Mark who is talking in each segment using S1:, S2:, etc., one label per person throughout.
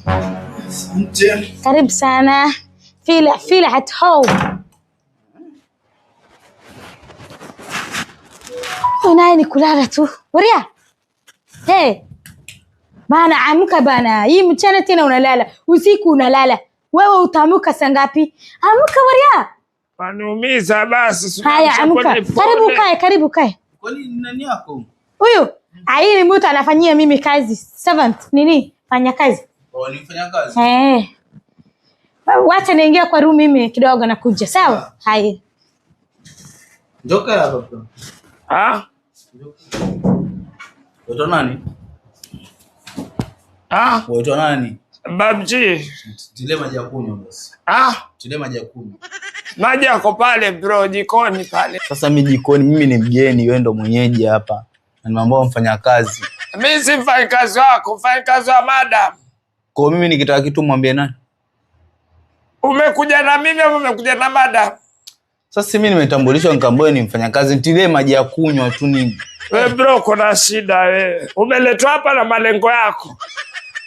S1: Asante.
S2: Karibu sana. Feel at home. Huyu naye ni kulala tu. Waria. Hey. Bana amka bana. Hii mchana tena unalala. Usiku unalala. Wewe utaamka saa ngapi? Amka Waria.
S3: Waniumiza basi.
S2: Haya amka. Karibu kae, karibu kae.
S1: Kwani ni nani yako?
S2: Huyu hii ni mtu anafanyia mimi kazi. Servant nini? Fanya kazi.
S1: Oh, ni mfanyakazi.
S2: Eh. Wacha niingia kwa room mimi kidogo nakuja. Sawa? Haya.
S1: Njoka hapa bro.
S3: Ah?
S1: Waitwa nani?
S3: Ah?
S1: Waitwa nani?
S3: Babji.
S1: Tile maji ya kunywa basi.
S3: Ah?
S1: Tile maji ya kunywa.
S3: Maji yako pale bro, jikoni pale.
S1: Sasa mimi jikoni, mimi ni mgeni, wewe ndo mwenyeji hapa. Na nimeambiwa mfanyakazi.
S3: Mimi si mfanyakazi wako, mfanyakazi wa madam.
S1: Kwa hiyo mimi nikitaka kitu mwambie nani?
S3: Umekuja na mimi au umekuja na madam?
S1: Sasa mimi nimetambulishwa nikaambiwa ni mfanyakazi, nitilie maji ya kunywa tu nini?
S3: We bro, kuna shida wewe. Umeletwa hapa na malengo yako.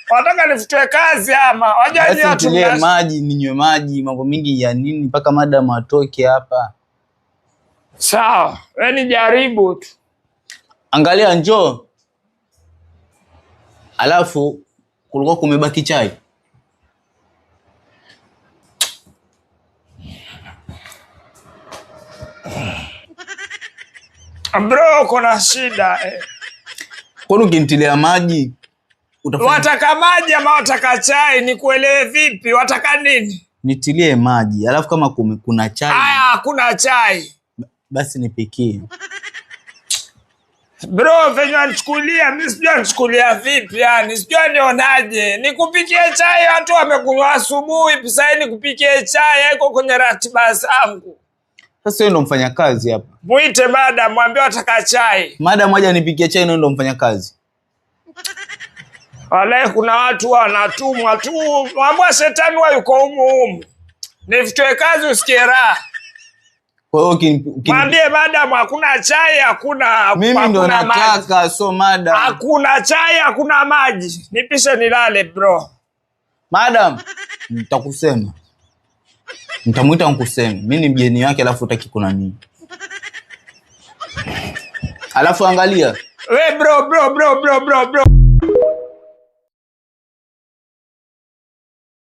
S3: Wataka nifutwe kazi ama? Wajua
S1: Basi
S3: ni watu
S1: nitilie maji, ninywe maji, mambo mingi ya nini mpaka madam atoke hapa.
S3: Sawa, we ni jaribu tu.
S1: Angalia njoo. Alafu kulikuwa kumebaki chai.
S3: Bro, kuna shida eh.
S1: Kwani ukinitilia maji utafanya
S3: Wataka maji ama wataka chai? Nikuelewe vipi? Wataka nini?
S1: nitilie maji, alafu kama kuna chai
S3: Aya, hakuna chai
S1: basi nipikie.
S3: bro. Venye wanichukulia mi sijui wanichukulia vipi, yani sijui wanionaje. Nikupikie chai? Watu wamekunywa asubuhi, sahii nikupikie chai? Haiko kwenye ratiba zangu.
S1: Sasa wewe ndo mfanyakazi hapa.
S3: Mwite madam, mwambie wataka chai.
S1: Madam moja nipikie chai, na ndo mfanyakazi.
S3: Walai, kuna watu wanatumwa tu, mwambia shetani wa yuko humu humu. Nifutwe kazi usikie raha.
S1: Kwa hiyo
S3: Mwambie madam hakuna chai, hakuna
S1: mimi ndo
S3: hakuna maji.
S1: nataka, so madam.
S3: Hakuna chai, hakuna maji. Nipishe nilale bro.
S1: Madam, nitakusema. Nitamuita nikuseme. Mimi ni mgeni wake alafu utaki kuna nini? Alafu angalia.
S3: We bro bro bro bro bro bro.